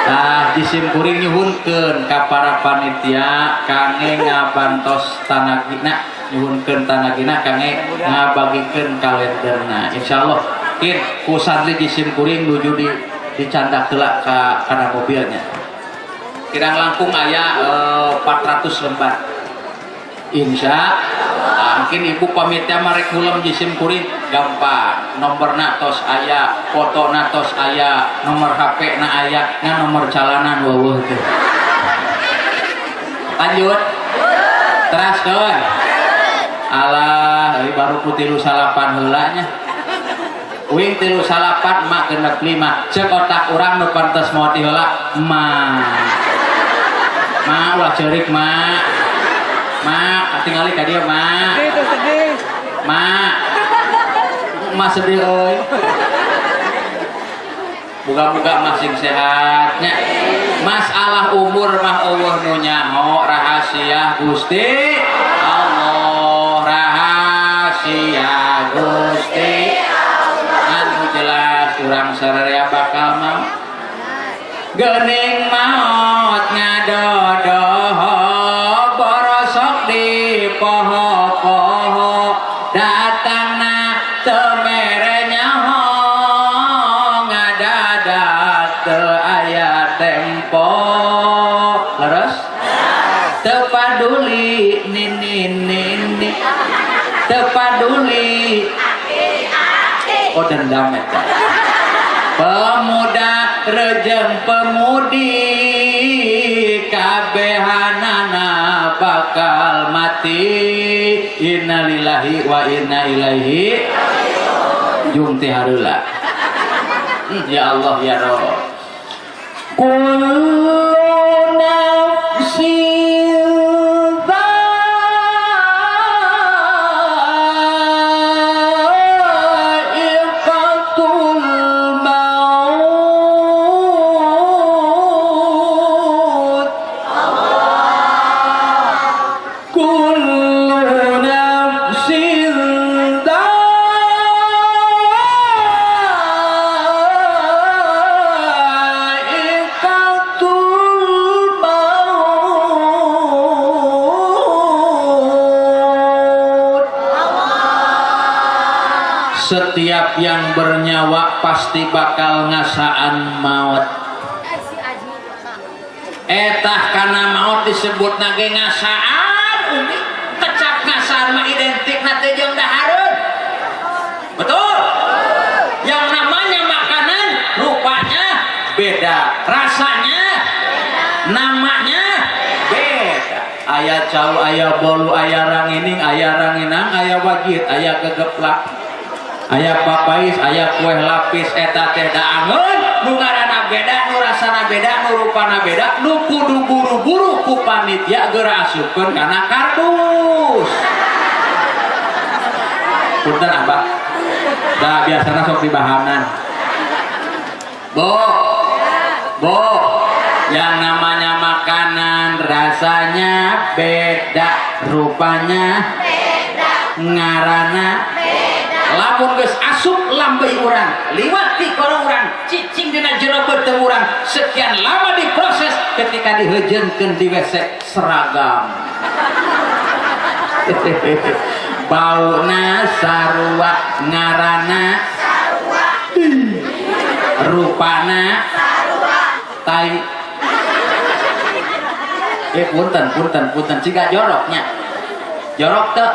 Tah, jisim kuring nyuhunkeun ka para panitia kangge ngabantos tanagina, nyuhunkeun tanagina kangge ngabagikeun kalenderna. Insyaallah kin ku santri jisim kuring nuju di dicandak heula ka kana mobilnya. Kirang langkung aya 400 lembar. Insya Allah. Mungkin ibu pamitia marek hulem jisim kuring gampang. Nomorna tos aya, fotona tos aya, nomor HP na aya, na nomor calanan weuweuh teh. Lanjut. Teraskeun. Alah, euy, baru ku 39 heula nya. Uing 39, emak 65. Cek otak urang, nu pantes maot heula emak. Ma, ulah ceurik, Ma. Ma, katingali ka dieu, Ma. Sedih tuh, sedih. Ma. Ma sedih euy. Buka-buka masing sehatnya. Masalah umur mah Allah nu nyaho, rahasia Gusti Allah, rahasia Gusti. Anu jelas urang sararea bakal maot. Geuning maot ngadodoho, borosok di poho-poho, datangna teu mere nyaho, ngadadak teu aya tempo. Leres? Teu paduli nini nini, teu paduli. Oh, dendam eta. Pemuda rejeng pemudi, kabehanana bakal mati. Innalillahi wa inna ilaihi. Jung teh hareula. Ya Allah ya Rob. Kullu nafsin dha'iqatul maut. Kullu nafsin dha'iqatul maut. Setiap yang bernyawa pasti bakal ngasaan maut. Si Aji. Etah kana maut disebut nage ngasaan, umi kecap ngasaan mah identik na teh jeung dahareun. Betul? Yang namanya makanan rupanya beda, rasanya, namanya beda. Aya cau, aya bolu, aya rangining, aya ranginang, aya wajit, aya kegeplak, aya papais, aya kue lapis. Eta teh daangeun nu ngaranna beda, nu rasana beda, nu rupana beda, nu kudu buru-buru ku panitia geura asupkeun kana kardus. Punten abah, da biasana sok dibahanan. Bo, bo, yang namanya makanan rasanya beda, rupanya Beda. Ngarana Beda. Lamun geus asup lambe urang, liwat ti korong urang, cicing dina jero beuteung urang, sekian lama diproses, ketika diheujeunkeun di WC seragam. Bauna sarua, ngaranna Sarua. Rupana Sarua. Tai. Eh, punten, punten, punten, ciga joroknya. Jorok teu?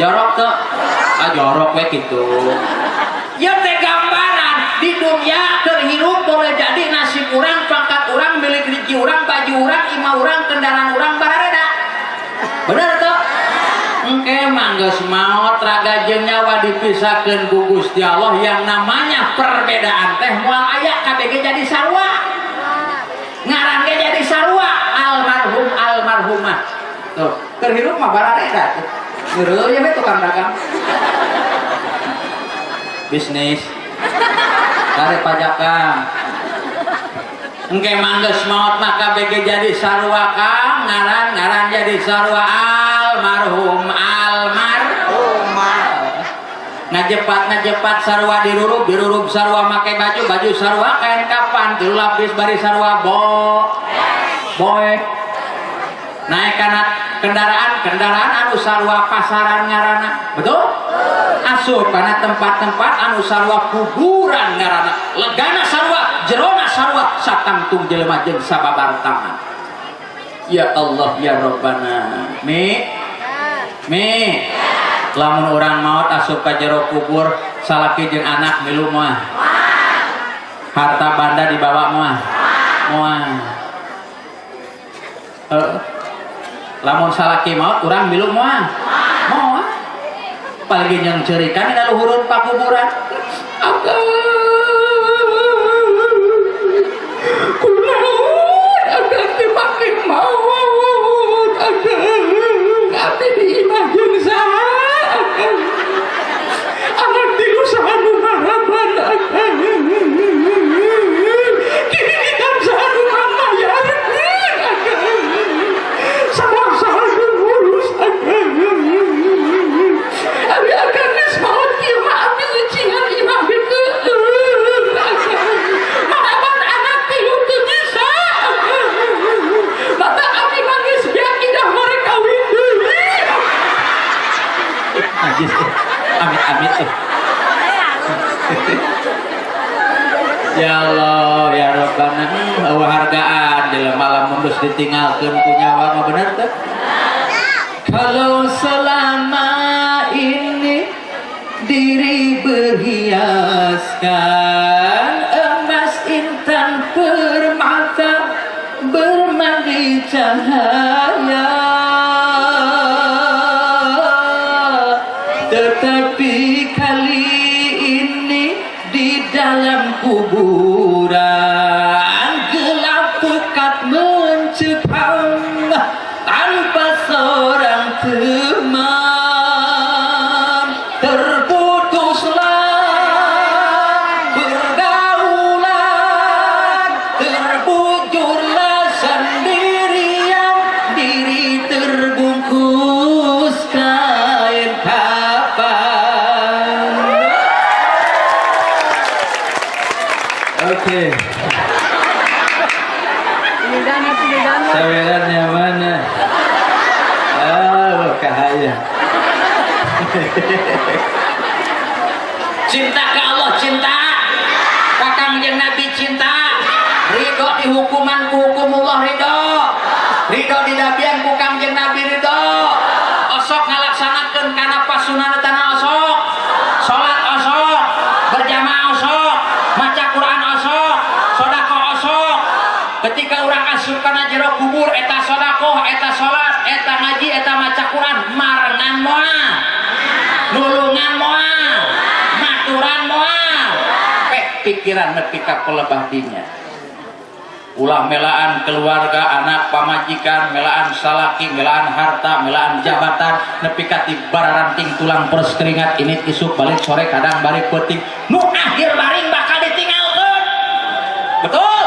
Jorok teu? Ah, jorok we kitu. Ya teh gambaran di dunia keur hirup boleh jadi nasib urang, pangkat urang, milik rezeki urang, baju urang, imah urang, kendaraan urang barareda. Bener teu? Engke mah geus maot, raga jeung nyawa dipisahkeun ku Gusti Allah, yang namanya perbedaan teh moal aya, KBG jadi sarua. Ngaran ge jadi sarua, almarhum almarhumah. Tuh, keur hirup mah barareda. Ngeureun we tukang dagang. Bisnis. Kare pajakan. Engke mah geus maot mah KBG jadi sarua kang, ngaran ngaran jadi sarua, almarhum almarhumah. Ngajepat ngajepat sarua, dirurub dirurub sarua, make baju baju sarua, kain kapan tilu lapis bari sarua, bo boy naik kana kendaraan kendaraan anu sarua pasaran ngaranna, betul? Asup kana tempat-tempat anu sarua kuburan ngaranna, legana sarua, jerona sarua, satangtung jelema jeung sababar tangan. Ya Allah ya Rabbana. Mi, mi, lamun urang maot asup ka jero kubur, salaki jeung anak milu moal? Harta banda dibawa moal? Moal. Lamun salaki maot, urang milu moal? Moal. Apalagi yang ceurikan dina luhureun pakuburan. Akang, kunaon akang teh make maot? Akang, abdi di imah jeung saha akang? Anak tilu saha nu harapan akang? Kini kan saha nu? Najis. Amit-amit tuh. Ya Allah, ya Rabbana, euweuh hargaan jelema lamun geus ditinggalkeun ku nyawa mah, bener teu? Kalau selama ini diri berhiaskan emas intan permata bermandi cahaya, tetapi kali ini di dalam kuburan gelap pekat mencekam tanpa seorang teman. Terputuslah pergaulan, terbujurlah sendirian, diri terbungkus kain kafan. Oke. Sawerannya mana? Oh, kahaya. Cinta ke Allah, cinta. Ka Kangjeng Nabi cinta. Ridho dihukuman ku hukum Allah, ridho. Ridho didabian ku Kangjeng Nabi, ridho. Osok ngalaksanakeun kana pasunatan osok. Salat osok, berjamaah osok, maca Quran osok, sedekah osok. Ketika urang asup kana jero kubur, eta sedekah, eta salat, eta ngaji, eta maca Quran, marengan moal? Nulungan moal? Maturan moal? Pek pikiran nepi ka pelebah dinya. Ulah melaan keluarga, anak, pamajikan, melaan salaki, melaan harta, melaan jabatan, nepi ka ti bararanting tulang peres keringat ini isuk balik sore, kadang balik peuting, nu akhir baring bakal ditinggalkeun. Betul?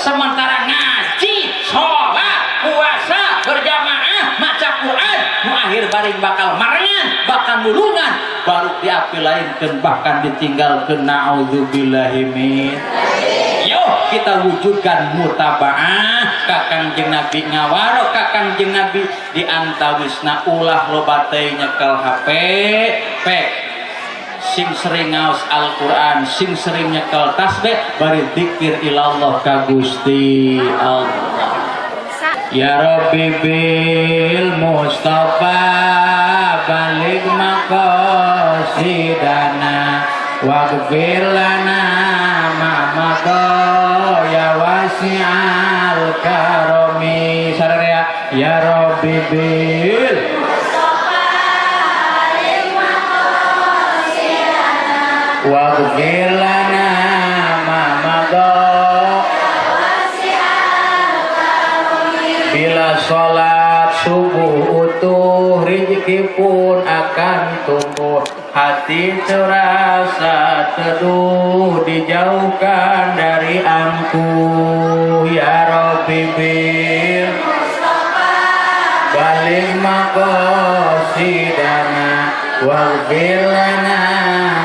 Sementara ngaji, sholat, puasa, berjamaah, maca Quran, nu akhir baring bakal marengan, bakal nulungan, baru diapi lainkeun, bahkan ditinggalkeun. Naudzubillahi min. Yo kita wujudkan mutabaah ka Kangjeng Nabi, ngawaro ka Kangjeng Nabi. Di antawisna ulah loba teuing nyekel HP, pek sing sering ngaos Al-Quran, sing sering nyekel tasbih bari dzikir ilallah ka Gusti Allah. Ya Rabbi bil Mustafa baligh maqasidana waghfir lana ma madha ya wasi'al karami. Sararea ya Rabbi bil waghfir lana ma madha. Bila sholat subuh utuh, rezeki pun akan tumbuh. Hati terasa teduh, dijauhkan dari angkuh. Ya Rabbi bil baligh maqasidana waghfir lana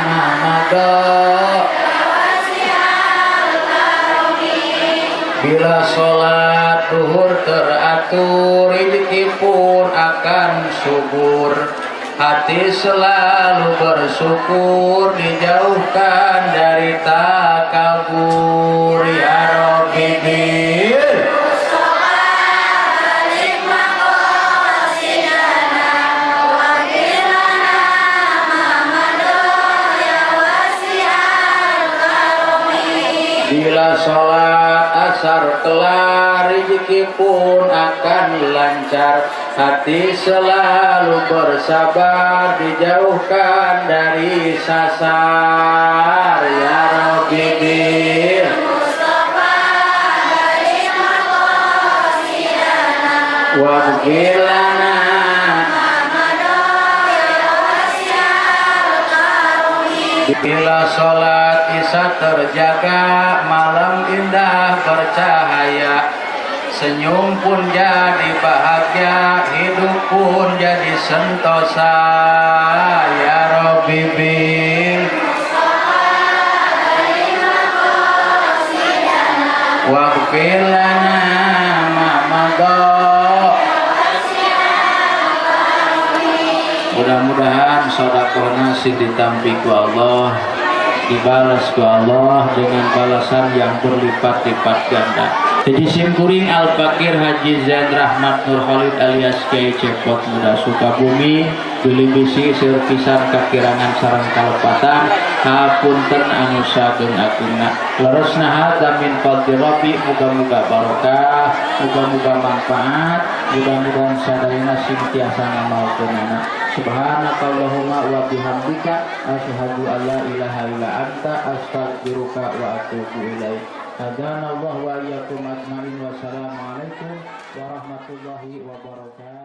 ma madha. Bila sholat duhur teratur, rezeki pun akan subur. Hati selalu bersyukur, dijauhkan dari takabur. Ya Rabbi bil Balik maqasidana waghfir lana ma madha ya wasi'al karami. Bila sholat asar kelar, rezeki pun akan lancar. Hati selalu bersabar, dijauhkan dari sasar. Ya Rabbi bil Mustafa balik maqasidana waghfir lana ma madha ya wasi'al karami. Bila sholat isya terjaga, malam indah bercahaya. Senyum pun jadi bahagia, hidup pun jadi sentosa. Ya Rabbi bil Balik maqasidana waghfir lana ma madha. Wasi'al karami. Mudah-mudahan sodakohna sing ditampi ku Allah, dibalas ku Allah dengan balasan yang berlipat-lipat ganda. Jadi simkuring Al Fakir Haji Zain Rahmat Nur Khalid alias Kiai Cepot Muda Sukabumi, bilih bisi seueur pisan kakirangan sareng kalepatan, hapunten anu sageung-agungna. Leresna hadza min fadli Rabbi, muga-muga barokah, muga-muga manfaat, mudah-mudahan sadayana sing tiasa ngamalkeunana. Subhanakallahumma wa bihamdika, asyhadu an la ilaha illa anta, astaghfiruka wa atubu ilaik. Hadanallah wa iyyakum ajmain. Wassalamualaikum warahmatullahi wabarakatuh.